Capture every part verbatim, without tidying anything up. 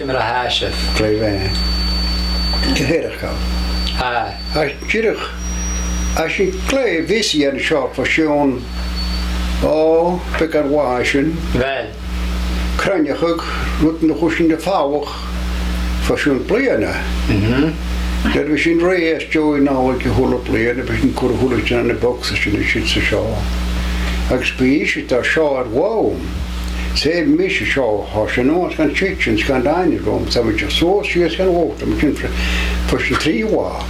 Mar a tha sibh. Glè mhath. Gu h-àraidh. Aye. Agus dìreach, tha sinn glè bheasaidh an seo fo sheann, o, beagan mhath sin. Uill. Cruinneachadh, rudan a chuir sinn am falach fo sheann bliadhna. Mhm. Nuair a bha sinn rèidh às dèidh Nollaig a h-uile bliadhna, bha sinn a' cur a h-uile sìon ann am bogsa sin is siud 's an seo. Agus bha ise a' dol seo air lom. 'S e mise seo, tha sinn a-nuas gun kitchen, gun dining room, tha mi a' dol suas sìos gun bhòt, tha mi sin fr-, fo sheann trì latha.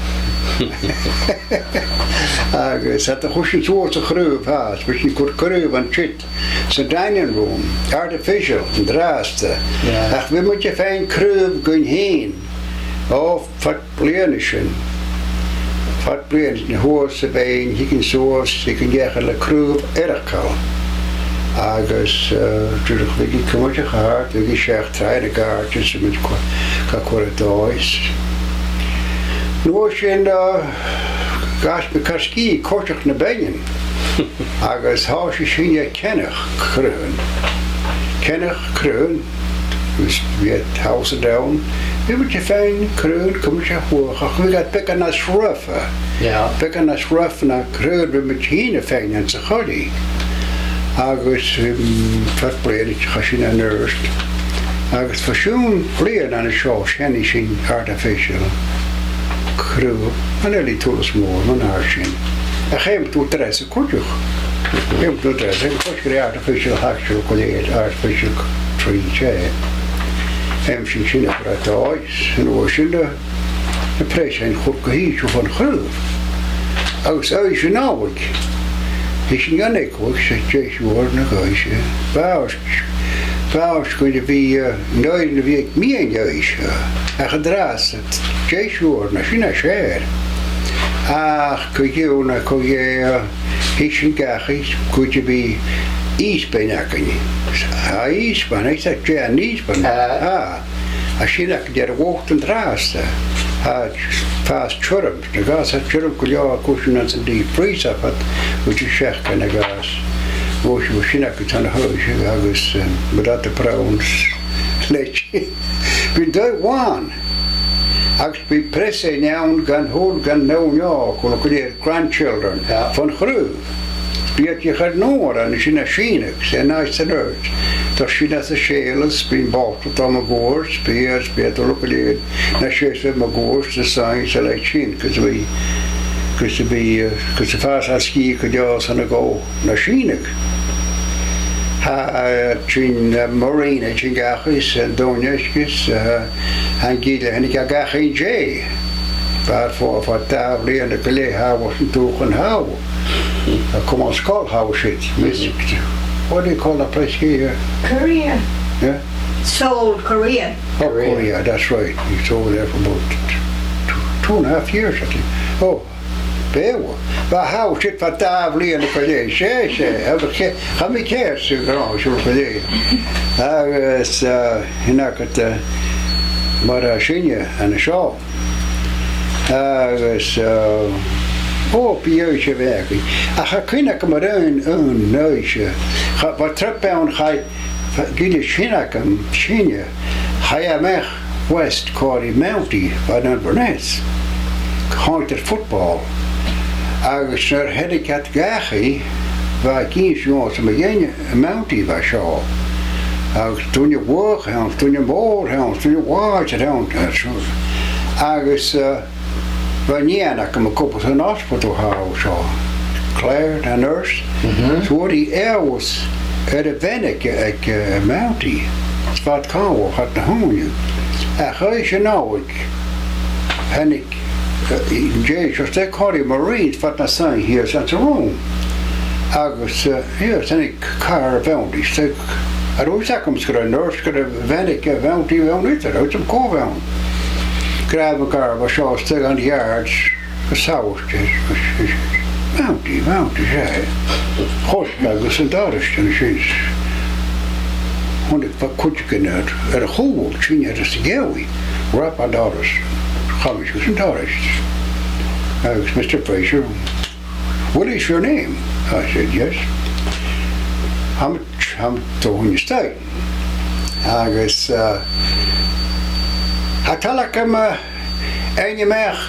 Agus tha, chuir sinn suas a' chraobh, tha, 's bha sinn a' cur craobh an siud sa dining room, artificial, an-dràsta. Yeah. Ach bha muid a' faighinn craobh dhuinn fhìn. O, fad bliadhna sin. Fad bliadhna sin, shuas a' bheinn, thigeadh sinn suas, thigeadh sinn dhachaigh le craobh eireachdail. Agus, eh, dìreach bhiodh i cumail a' chàr, bhiodh i seachd troighean a' gàirdeas, 's a' mhic-, ga cur air dòigh. An uair sin, eh, dh'fhàs mi car sgìth, coiseachd nam beainean. Agus thòisich sinne a' ceannach craobhan. Ceannach craobhan, agus bhiodh house down. Bhiodh muid a' faighinn craobhan cuimseach, ach bhiodh iad beagan nas rough. Yeah. Beagan nas rough na craobhan a bhiodh muid fhìn a' faighinn anns a' choillidh. Agus, um, fad bliadhna chaidh sinn a-nuas. Agus fo sheann bhliadhna an seo, seinneadh sinn artificial craobh, an uile turas mòr, mar a tha sin. Ach feumaidh tu dreasa cuideachd. Feumaidh tu dreasa, feumaidh tu dreasa artificial, actual gu lèir, artificial tree, 's e. Feumaidh sinn sin a chur air dòigh, 's an uair sin, eh, na preusan a chur gu h-ìosal fon chraobh. Agus oidhche Nollaig, bha sinn gun eaglais, 's e deich uairean a dh'oidhche. Bha, bha, 's gun a bhith, eh, an oidhche a bhith aig meadhan-oidhche. Ach an-dràsta, deich uairean, sin as fheàrr. Ach co-dhiù, co-dhiù, eh, thig sinn dhachaigh, cuid a bhith isbean againn. Tha isbean, is e, dè an isbean? Ah. Ah. Tha sin againn air a' bhòt an-dràsta. Tha, fàs tioram, na ghabhas tioram gu leòr, cuir sinn anns an deep freeze, fad, bidh e seachdain a dh'fhàs. Bidh sin, bidh sin againn san oidhche agus, um, without the prawns, leite. Bidh an taigh làn. Agus bidh preusan ann gun a h-uile, gun an fheadhainn òg, a h-uile, gu lèir grandchildren, yeah, fon chraobh. Bidh iad a' cur an uair an sin a' sìneadh, 's e nice and earth. Tha sin às a' Seilles, bidh am bottle a' dol mun cuairt, bidh, bidh iad a' lorg a leithid na seasamh mun cuairt, 's a' seinn 's a leithid sin, gus a bhith, gus a bhith, eh, gus a fàs às a' chidhe gu deas an agó na sìneadh. Tha, eh, sin, eh, Maureen, tha i sin dhachaigh, 's an duine aice, 's, eh, an gille, thàinig e dhachaigh an-dè. Bha e fo-, fad dà bhliadhna gu leth, tha, bhos an dùthchann tha. A' cumail an sgoil tha siud, Miss, what do you call that place here? Korea. Yeah? Seoul, Korea. Oh, Korea. Korea, that's right. He was over there for about t-, t-, two and a half years, I think. Oh, beò. Bha, tha siud fad dà bhliadhna gu leth, 's e, 's e. Tha mi ceart, tha mi ceart, 's e, gu robh siud gu leth. Agus, eh, sin agad, eh, mar a tha sinne an seo. Agus, eh, o, bidh oidhche mhath againn. Ach tha cuimhne agam air aon, aon oidhche. Cha, bha trip ann, chaidh, gille sin agam, sinne, chaidh e a-mach west còmhla ri Mountie, bha e ann an Inverness. Chòmhdair football. Agus nuair a thàinig iad dhachaigh, bha e ag innse dhòmhsa mu dheidhinn a' Mountie a bha seo. Agus duine bhuidhe ann, duine mòr ann, duine mhòr ann, agus, eh, bha nighean agam a' cur cobhair san ospadal a tha seo. Claire, na nurse. Mhm. Fhuair i eòlas air a' bhean aig, aig, eh, Mountie. 'S bha iad còmhla fad na h-ùine. Ach oidhche Nollaig, thàinig, eh, an-dè, just e còmhla ri Maureen, fad na seinn shìos anns an room. Agus, eh, shìos thàinig càr a' Bhounties, 's e, cha robh fhios agam 's gur e nurse, gur e a' bhean aig a' Bhounties, bhean eatarra, cha robh fhios agam cò bh' ann. Gràdh mo ghàrr, bha seo a-staigh an yard, a' sabhailt, Mountie, Mountie, 's e. Chosg e agus an doras an sin. Chunnaic, bha cuideigin air, air a chùl, tinn air a' gheamhradh, rap an doras. Chaidh mise gus an doras. Agus, "Mister Fraser, what is your name?" I said, "Yes." "Tha mi, tha mi, tha mi a' tighinn a-steach." Agus, eh, Tha toil agam, eh, faighinn a-mach,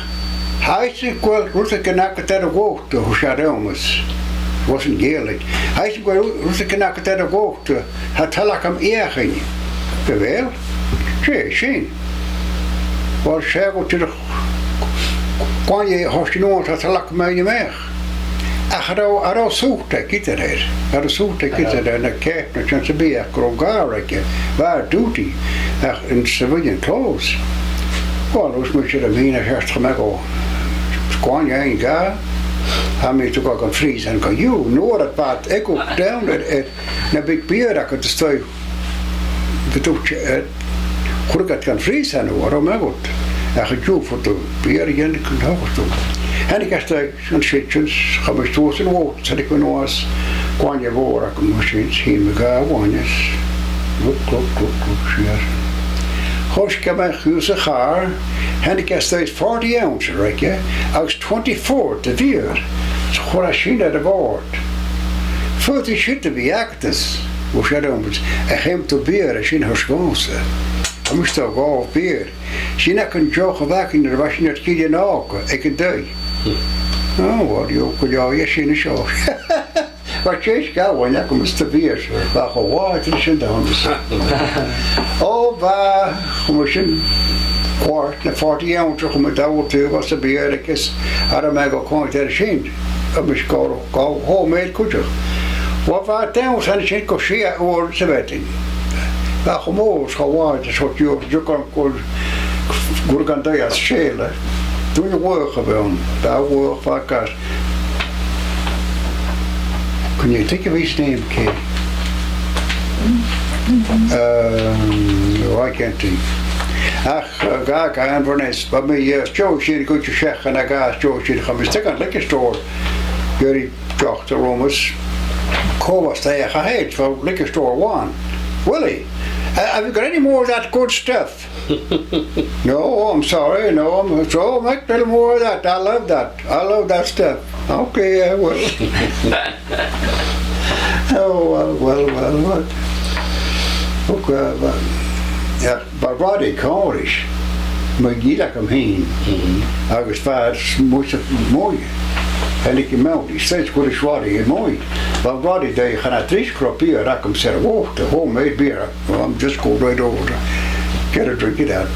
tha fhios agam gu bheil rudeigin agad air a' bhòt, thuirt e rium, is wasn't Gaelic. Tha fhios agam gu bheil rudeigin agad air a' bhòt, tha toil agam fheuchainn. Gu bheil? Dè sin? Uill, 's e gu dìreach, cuin a thòisich thu, tha toil agam faighinn a-mach. Ach cha robh, cha robh sùit aige idir air. Cha robh sùit aige idir air, na cape no sin sam bith, ach gun robh gàrradh aige, bha e on duty, ach in civilian clothes. Uill, thuirt mise rium fhìn, a cheart cho math, gu, cuin a thèid e, tha mi a' dol gun freeze-thainn co-dhiù, nuair a bhiodh e ag obair down air, air na big beer agad a-staigh, bhiodh tu, eh, chuireadh iad gun freeze-thainn thu, cha robh mi agad. Ach an-diugh, faodaidh tu beer a dhèanamh, gun togas tu. Thàinig e a-staigh, an siud, sin, chaidh mise suas an bhòt, thàinig mi a-nuas, cuin a' bhòrd agam, mar sin, shìn mi dhà uaine is, gluc, gluc, gluc, gluc, siar. Choisich e a-mach chun a' chàr, thàinig e a-staigh, forty ounce aige, agus twenty-four de bheer, is chuir e sin air a' bhòrd. Faodaidh siud a bhith agad, thuirt e rium, ach fheum thu beer, a sin a thuirt e dhòmhsa. Tha mise a' dol a ghabhail beer. Sin agad an deoch a bh' againn nuair a bha sinn air tilleadh an òige aig an taigh. Ò, uill, dh'fheuch gu leòr e sin an seo. Bha tè is dhà uaine agam is de bheer, bha e cho làidir sin, a thuirt mise. Ò, bha, chuir mi sin cuairt, na forty ounce, chuir mi dà bhotal às a' bheer aige is air am meadhan gu coimhead air sin. Agus mise gu, gu homemade cuideachd. Bha, bha e dannsa an sin gu sia uairean sa mhadainn. Bha e cho mòr is cho làidir, is thuirt e, gun, gun, gun, gun an taigh às a sèile. Duine laghach a bh' ann, bha e laghach, bha e gas. Can you think of his name, Kay? Um, no, I can't think. Ach, uh, ga, ga, Inverness, bha mi, uh, a' dol sin, gu seachdain a dhà, a' dol sin, chaidh mise a-steach dhan liquor store, gu Doctor Romas, cò bha a-staigh ach a h-aon, bha liquor store a-mhàin. Willie, uh, have you got any more of that good stuff? No, I'm sorry, no, I'm, so make a little more of that. I love that. I love that stuff. Okay, I will. Oh, well, well, well, what? Okay, well, yeah, bha Roddy Còmhrais, mo ghille agam fhìn, agus bha e mu, mu, thàinig e a-mach, he says, "Where is Roddy?" a-muigh. Bha Roddy dà, chan eil tric cropy air agam, said, "Oh, the homemade beer." Well, I'm just go right over to get a drink of that.